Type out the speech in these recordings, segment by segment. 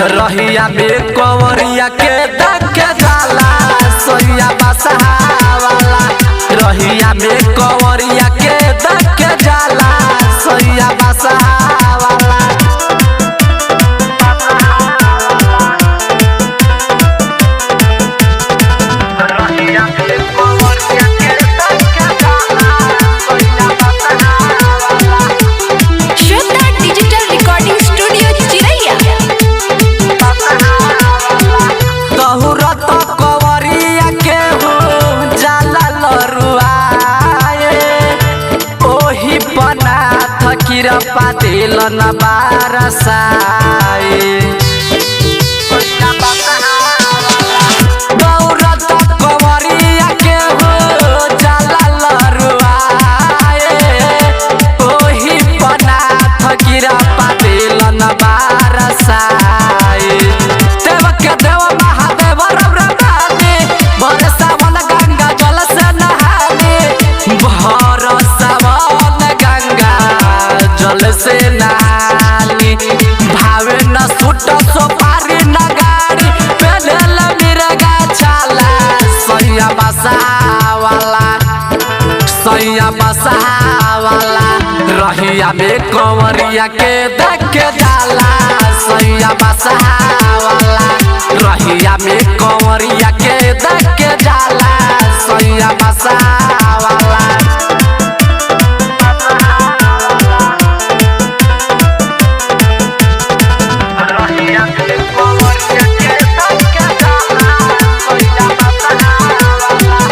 रहिया में कंवरिया के देख जाला सैया बसहावाला। रहिया में कंवरिया के देख जाला सैया बसहावाला। रहिया में कंवरिया के देख जाला सैया बसहावाला। Shraddha digital recording studio Chiraiya. दहुरत कंवरिया के हो जाला लरुआए, ओही पनाथ किरपा दिलन बारसाए। दौरत कंवरिया के हो जाला लरुआए, ओही पनाथ किरपा दिलन बारसाए। देव के देव महादेव रौरा रानी, भर सावन गंगा जल से नहानी, भर सावन गंगा जल से नहानी। भावे न सूट सोपारी न गाड़ी, पेन्हल मिर्गा छाला सैया बसावाला, सैया बसहावाला। रहिया में कंवरिया के देख जाला सैया बसहावाला। रहिया में कंवरिया के देख जाला सैया बसहावाला। रहिया में कंवरिया के देख जाला सैया बसहावाला।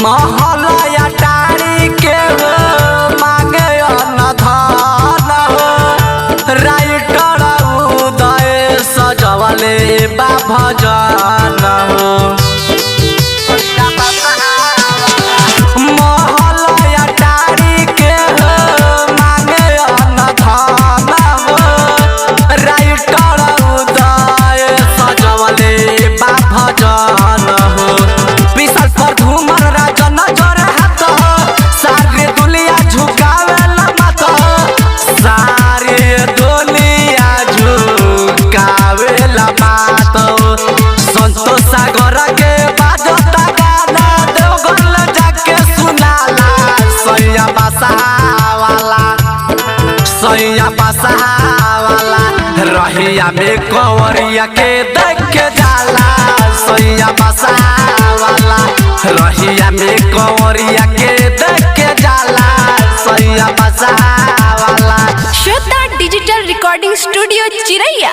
महलया टारी के हो मांगे अन्न धन हो, राइटर उदय सजवले बा भजन हो। महलया टारी के हो मांगे अन्न धन हो, राइटर उदय सजवले बा भजन हो। विशाल पर घूमर राजन जोर हाथ हो, सारे दुनिया झुकावेला मत हो, सारे दुनिया झुकावेला मात हो। संतोष सागर के बाजता गाना देवघर जाके सुनाला सैया बसहावाला, सैया बसहावाला। रहिया में कंवरिया के देख जाला सैया बसहावाला। रहिया में कंवरिया के देख जाला सैया बसहावाला। Shraddha digital recording studio Chiraiya.